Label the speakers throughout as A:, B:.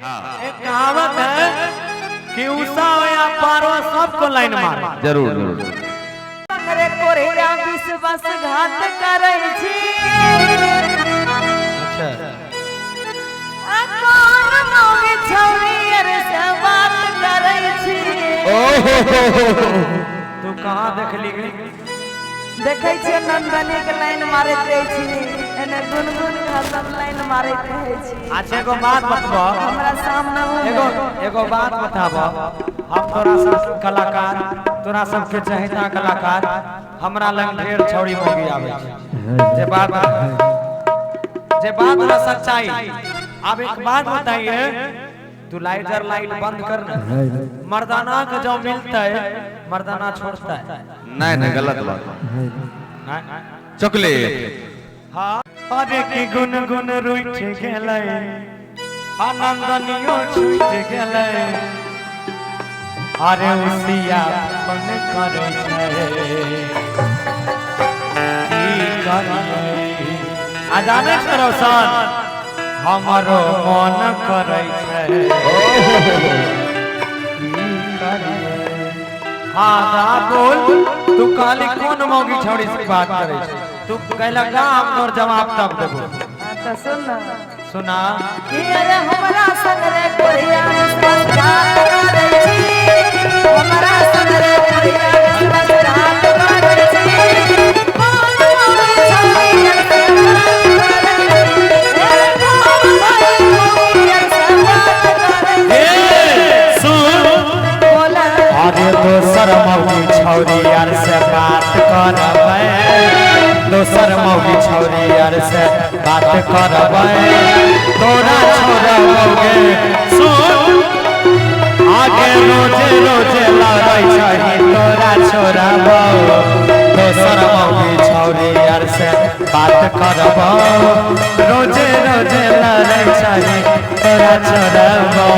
A: एक कहावत है कि उषा हो या पारो सबको लाइन मारे।
B: जरूर जरूर।
C: रे कोरिया विश्वास घात करै छी।
A: अच्छा।
C: आ कोन मौगी छौरी अर से बात करै छी।
B: ओहो
A: तू कहाँ देखली गई?
C: देखै छियै नंदनी के लाइन मारैत रहै छी, एने गुनगुन के सब लाइन मारैत रहै छी।
A: अच्छा एगो बात बतबो,
C: हमरा सामने
A: एगो एगो बात बताबो, हम तोरा सब कलाकार, तोरा सबके चहेता कलाकार, हमरा लग ढेर छौड़ी मौगी आबै छै। जे बात जे बात ना सच्चाई। अब एक बात बताइए, तू लाइटर लाइट बंद कर ना, मर्दाना के जो मिलता है मर्दाना छोड़ता है।
B: नहीं नहीं गलत बात। चॉकलेट।
A: हाँ अरे की गुन गुन रुठ गेलै, आनंदनियो छूट गेलै, अरे उसिया मन करै छै की करियै। आ जानै छै रोशन, हमरो मन करै छै की करियै। हाँ दा बोल, तू काली कोन मौगी छौड़ी से बात करै छै? तू कहला का हम तोर जवाब तब देबो।
C: तऽ सुन ना।
A: सुना।
C: कि अरे हमरा संग रे कोरिया विश्वासघात करै छी, हमरा संग रे कोरिया विश्वासघात करै छी, कोन मौगी छौरी अर से बात करै छी, ए कोन मौगी अर से बात करै छी।
A: ए सुन।
C: बोल।
A: अरे दोसर मौगी छौरी यार से बात करबै, दोसर मौगी छौरी यार से बात करबै, तोरा छोड़बौगे। सुन, आगे रोजे रोजे लड़ै छही, तोरा छोड़बौ, दोसर मौगी छौरी यार से बात करबौ, रोजे रोजे लड़ै छही, तोरा छोड़बौ।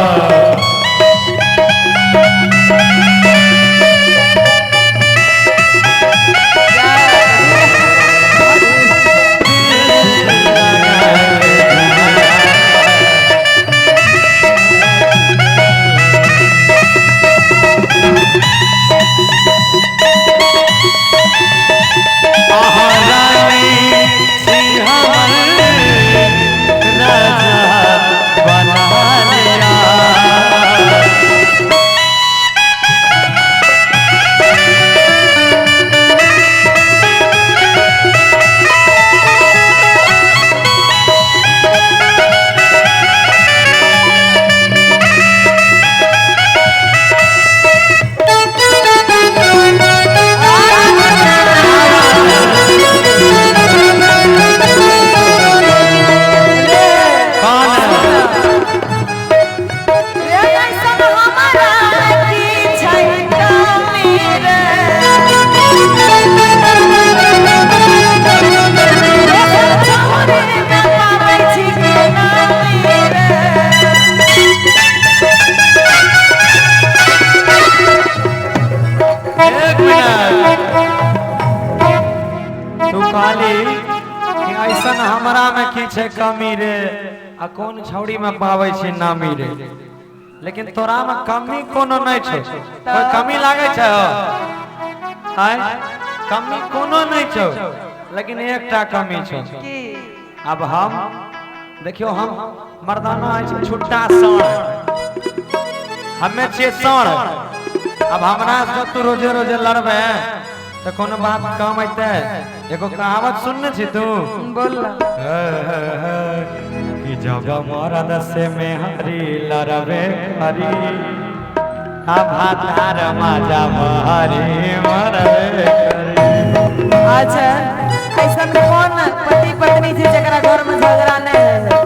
A: आहा रानी छी हमर राजा बना लिया। कौन
C: रे ऐसन हमरा की छै कमी रे, दोसर छौरी मे पाबै छी के नामी रे।
A: एक मिनट, तू कहली कि ऐसन हमरा में की छै कमी रे, आ कोन छौड़ी में पाबै छै नामी रे, लेकिन तोरा में कमी कोनो नहीं छै। कोई कमी लागै छै? आय कमी कोनो नहीं छै, लेकिन एकटा कमी छै।
C: की?
A: अब हम देखियो, हम मर्दाना होइ छै छुट्टा साँढ़, हमे छियै साँढ़। अब हमरा से तू रोजे रोजे लड़बे तऽ कोनो बात काम अयतै? एगो कहावत सुनने छी तू?
C: बोल ना।
A: कि जब मरद से मेहरी लड़बे हरी, आभातार माजा हरी मरबे करी।
C: अच्छा ऐसन कौन पति पत्नी छै जकरा घर में झगड़ा नहीं है,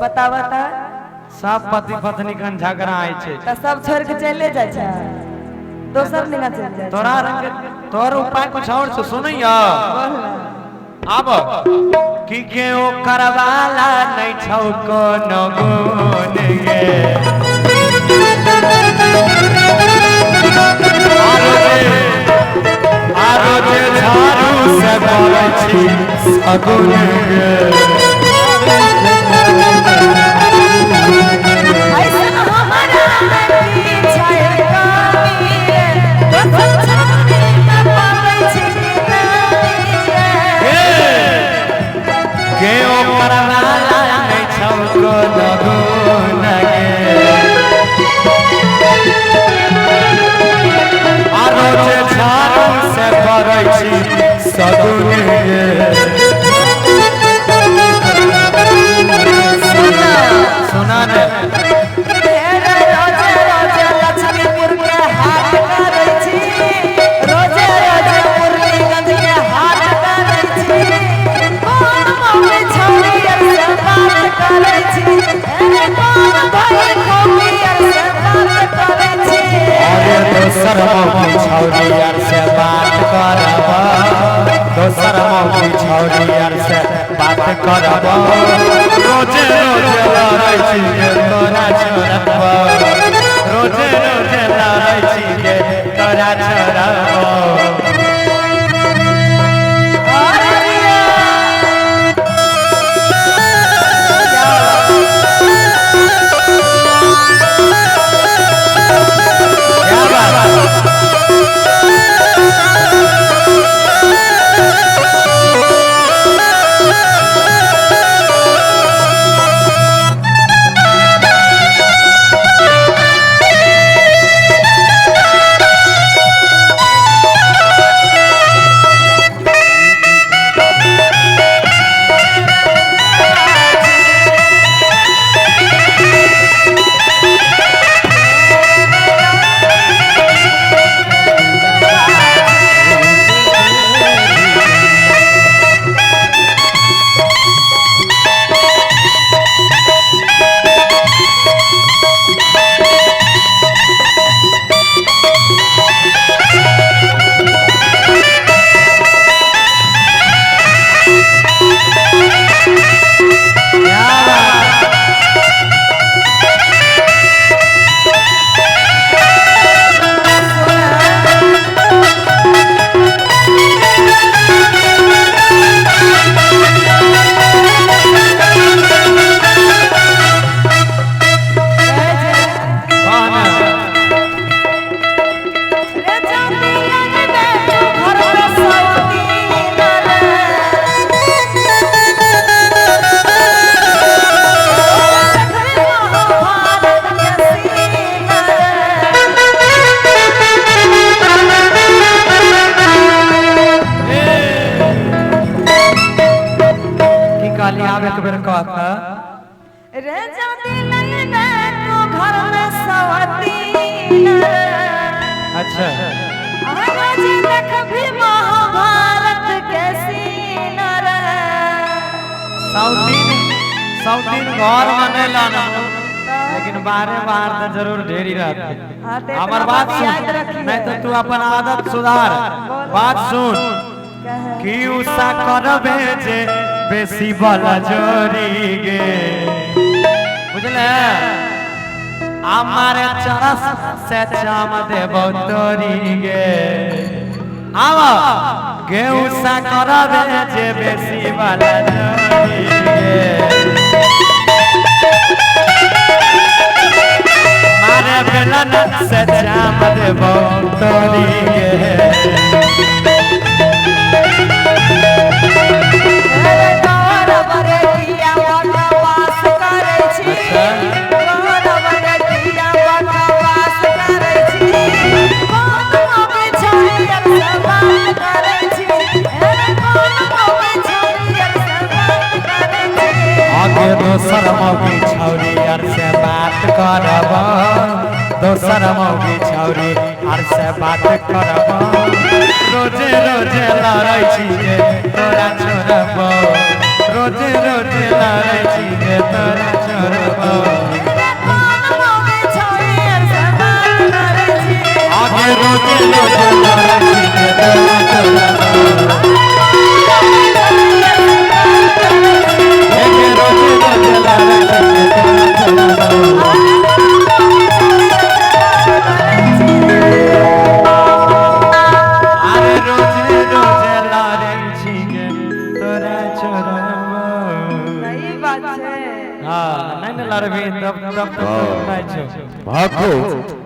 C: बताबऽ तऽ।
A: सब पति पत्नी कन झगड़ा होइ छै।
C: तऽ सब छोड़ के चले जाइ छै, दोसर निगा चलि जाइ छै।
A: तोरा रंग के तोर उपाय कुछ और छै, सुनैया।
C: बोल ना।
A: आब कि के ओ करवाला नहीं छौ कोनो गुण गे, आरो जे आरो जे झाड़ू से करै छी सगुन गे।
C: है
A: गुण गे। सुना ने
C: रोजे रोजे लक्ष्मीपुर के हाट करै छी, रोजे रोजे मुरलीगंज के हाट करै छी, कोन मम्मी छौड़ी आर से बात करै छी, अरे कोन भाई खोपी आर से बात करै छी।
A: अरे दोसर मौगी छौड़ी आर से बात करब, दोसर मौगी छौड़ी आर से बात करब, रोजे रोजे लड़ै छी गे तोरा छोड़ब, रोजे रोजे लड़ै छी गे तोरा छोड़ब। क्या बात है? क्या बात है? कौन है?
C: रे जाती लगबे तू घर में सौतीन रे, देखबे महाभारत के सीन रे।
A: की कहली आब एक बेर कह त।
C: रे जाती लगबे तू घर में सौतीन रे,
A: अच्छा
C: आज देखबी महाभारत के सीन रे।
A: सौतीन सौतीन घर में नहीं लाना, लेकिन बाहरे बाहर तो जरूर ढेरी रहते।
C: हाँ, तो
A: हमर
C: इतना
A: बात
C: बात याद
A: सुन,
C: रखिए।
A: नहीं तो तू अपन आदत सुधार। बात सुन
C: कहे।
A: कि उषा करबे जे बेसी बला जोरी गे, बुझले? हमारे चरस से चाम देबो तोरी गे, आव गे उषा करबे जे बेसी बला जोरी गे, मारे बेलन से चाम देबो तोरी गे।
C: अरे गौरव रे किया बकवास करै छी, गौरव रे किया बकवास करै छी, कोन मौगी छौड़ी आर से बात करै छी, अरे कोन मौगी छौड़ी आर से बात करै छी।
A: आगे दोसर मौगी छौड़ी आर से बात करब, दोसर मौगी छौड़ी आर से बात करब, रोजे रोजे लड़ै छी गे तोरा छोड़ब, रोजे रोजे लड़ै छी गे तोरा छोड़ब।
C: अरे कोन मौगी छौड़ी आर से बात करै छी,
A: आगे रोजे रोजे लड़ै छी गे तोरा छोड़ब, आगे रोजे रोजे लड़ै छी गे तोरा छोड़ब। अरे रोजे रोजे लड़ै छी गे तोरा छोड़ब।
C: सही बात छै।
A: हाँ, नहीं ने लड़बी तब तब तो नहीं छो।
B: भागो।